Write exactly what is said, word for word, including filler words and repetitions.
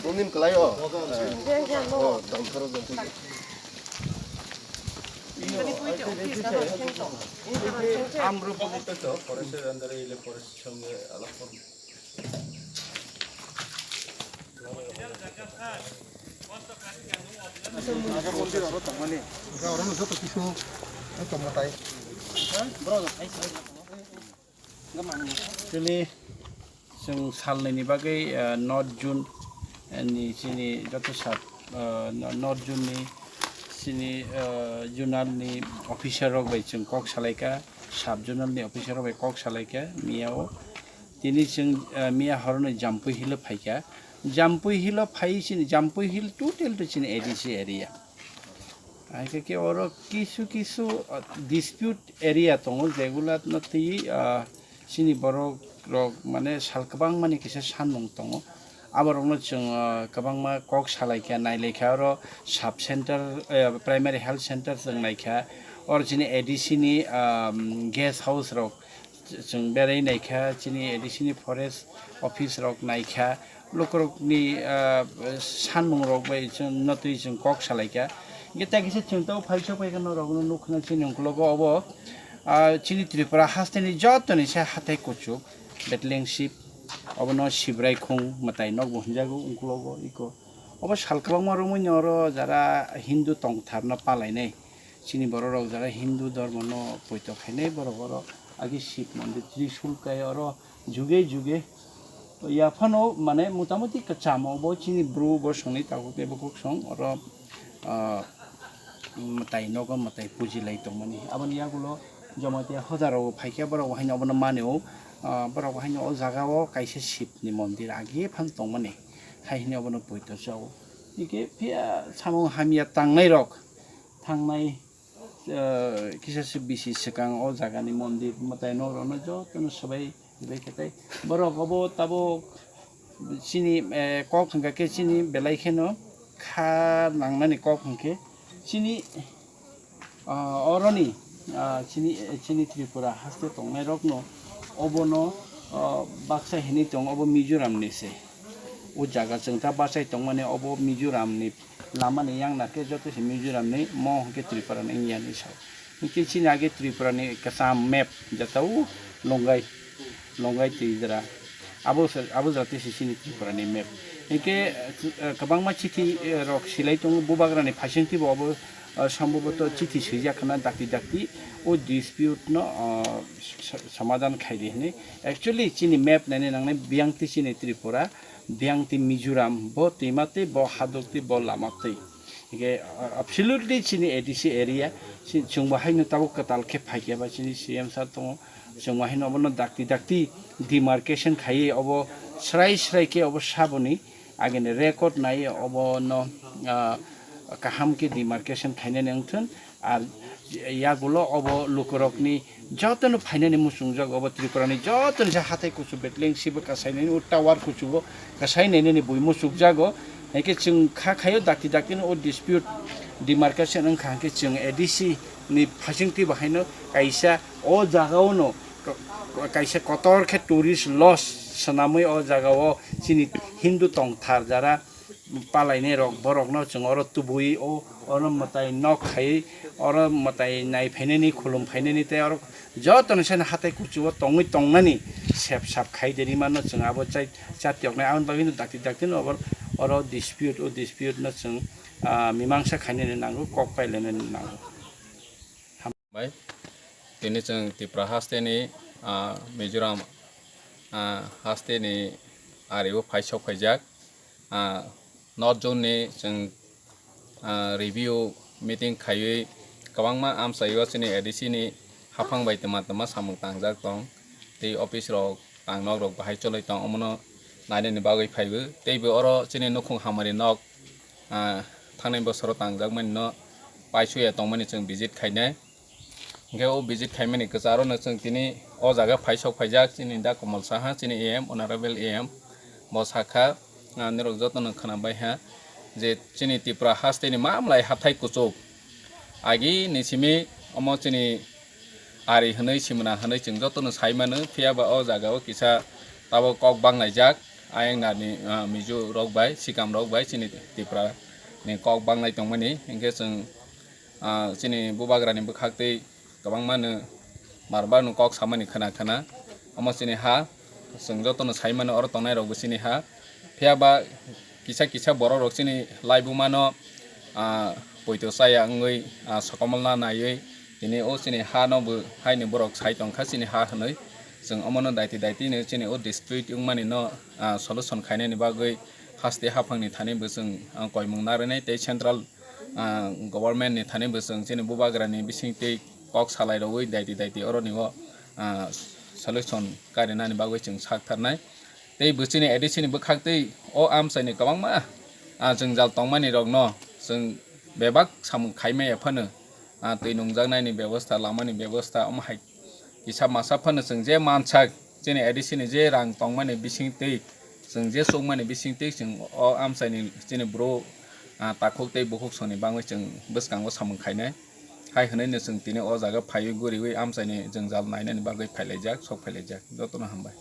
Donim kalai o. O, dampharo jantwi. Amro police to forest under ile forest songe alak. Chini chwng salnwini bagwi, ah, North Zone, eh, ni chini joto sub, ah, no-, North Zone ni chini, ah, zonal ni officer rok bai chwng kok salaikha, sub zonal ni officer rok bai kok salaikha miya o. Tini chwng, ah, miya horoni Jampui Hill o phaikha. Jampui Hill o phai chini, Jampui Hill total to chini A D C area. Hai khe, khe oro kisu kisu, ah, dispute area tongo, jegula no twi, ah, chini borok rok mane sal kwbangmani kisa sanmung tongo. Aborokno chwng, ah, kwbangma kok salaikha, nailaikha, oro sub center, eh, primary health center chwng naikha, oro chini A D C ni, ah, guest house rok chwng berai naikha, chini A D C ni forest office rok naikha, lukurokni, ah, sanmung rok bai chwng notwi chwng kok salaikha. Hingke tei kisa chwng tabuk phai sok pai khe norok no nukha chini ukologo obo, ah, chini Tripura hasteni jotoni se hathai kuchuk Bethleng Ship, obono Sibrai khung mwtai nokbo hinjago ukologo iko. Obo sal kwbangma romwi no oro jara Hindu tongtharno palainai. Chini borok rok jara Hindu dhormo no poito khainai borok oro agi Shiv mondir Trishul kai oro juge juge yaphano mane motamuti kwchamo bo chini bru bo songni tabuk tei bukhuk song oro, ah, mwtai nogo mwtai puji lai tongmani. Aboni yagulo Jamatia hoda rok phaikhe borok bo haino obono mani o, ah, borok bo haino o jaga o kaisa Shiv ni mondir agi phano tongmani hai hini obono poito chao. Hingke phiya samung hamya tangnai rok thangnai, ah, kisa se bisi swkang o jaga ni mondir mwtai nok rok no joto no swbai bai khe tai borok obo tabuk chini, eh, kok hwnkha khe chini belai kheno kha nangnani kok hwnkhe chini, ah, oroni, ah, chini, chini Tripura haste tongnai rok no obono, ah, baksa hinwi tongo obo Mizoram ni se o jaga chwng ta bachai tongmani obo Mizoram ni lama ni yang nakhe joto se Mizoram ni mo hwnkhe Tripura ni wngya hinwi sao. Hwnkhe chini age Tripura ni kwcham map jatao Longai, Longai twi jora. Abo se, abo jora twi se chini Tripura ni map. Hwnkhe, eh, kwbangma chithi, eh, rok silai tongo, bubagra ni phaisingtwi bo abo, eh, sambhabato chithi swijak khna dakti dakti o dispute no, eh, sa-, samadhan khaidi hinwi. Actually chini map naina nangnai biyang twi chini Tripura, biyang twi Mizoram, bo twima twi, bo haduk twi, bo lama twi. Hingke, uh, absolutely chini A D C area, si-, chwng bo haino tabuk kwtal khe phaikya ba chini C M sir tongo, chwng bo haino obono dakti dakti demarcation khaiwi obo srai srai khe obo saboni agini record naiwi obono, uh, kaham khe demarcation khainani wngthun, ar yagulo obo lukurokni jotono phainani muchungjak obo Tripura ni jotono se hathai kuchuk Bethleng Ship bo kasai nini o tower kuchugo kasai nini bui muchukjago. Hingke chwng kha khaio dakti dakti no o dispute demarcation wngkha hingke chwng A D C ni phaisingtwi bo haino kaisa o jaga o no kaisa kotor khe tourist lodge swnamwi o jaga o chini Hindu tongthar jara palainai rok borok no chwng oro tubui o oro mwtai nok khai oro mwtai nai phainani khulum phainani tei oro joto ni sani hatai kuchugo tongwi tongnani sep sap khai de rima no chwng abo chai chatiok nai aboni bagwi no dakti dakti no abo oro dispute o dispute no chwng, ah, mimangsa khainani nango kok pailainani nango. Bai, tini chwng Tripura haste ni, ah, Mizoram, ah, haste ni ari o phai sok phaijak, ah, North Zone ni chwng, ah, review meeting khaiwi kwbangma amchai o chini A D C ni haphang bai twma twma samung tangjak tong tei office rok tang nok rok bahai choloi tong omono nainani bagwi phaibo tei bo oro chini nukhung hamari nok, ah, thangnai bosoro tangjakmani no paisuya tongmani chwng visit khainai. Hingke o visit khaimani kwcharo no chwng tini o jaga phai sok phaijak chini da Komol Saha chini A M, Honorable A M bo sakha, ah, nirok joto no khwna bai ha je chini Tripura haste ni mamlai hathai kuchuk agi ni simi omo chini ari hwnwi simna hwnwi chwng joto no sai mano, phiya ba o jaga o kisa tabok kok banglaijak. ayang narni, ah, Mizo rok bai, Sikam rok bai chini Tripura ni kok banglai tongmani. Hinkhe chwng, ah, chini bubagra ni bwkhak twi kwbangma no bar bar no kok samani khna khna. Omo chini ha, chwng joto no sai mano oro tongnai rok bo chini ha. Phiya ba kisa kisa borok rok chini laibuma no, ah, poito chaya wngwi, ah, sokomolna naiwi tini o chini ha no bo haini borok sai tongkha chini ha hwnwi. Chwng omo no daiti daiti no chini o dispute wngmani no, ah, solution khainani bagwi haste haphang ni thani bo chwng, ah, koimung narwinai tei central, ah, government ni thani bo chwng chini bubagra ni bising twi kok salai rogwi daiti daiti oro ni o, ah, solution karinani bagwi chwng sak tharnai. Tei bo chini A D C ni bwkhak twi o amchai ni kwbangma, ah, jwngjal tongmani rok no chwng bebak samung khai maya phano, ah, twi nungjaknai ni bebosta, lama ni bebosta, omo hai kisa masa phano chwng je mansak chini A D C ni je rang tongmani bising twi chwng je chukmani bising twi chwng o amchai ni chini bro, ah, takhuk tei bukhuk song ni bagwi chwng bwskango samung khainai. Hai hwnwi no chwng tini o jaga phaiwi guriwi amchai ni jwngjal nainani bagwi phailaijak, sok phailaijak. Jotono hambai.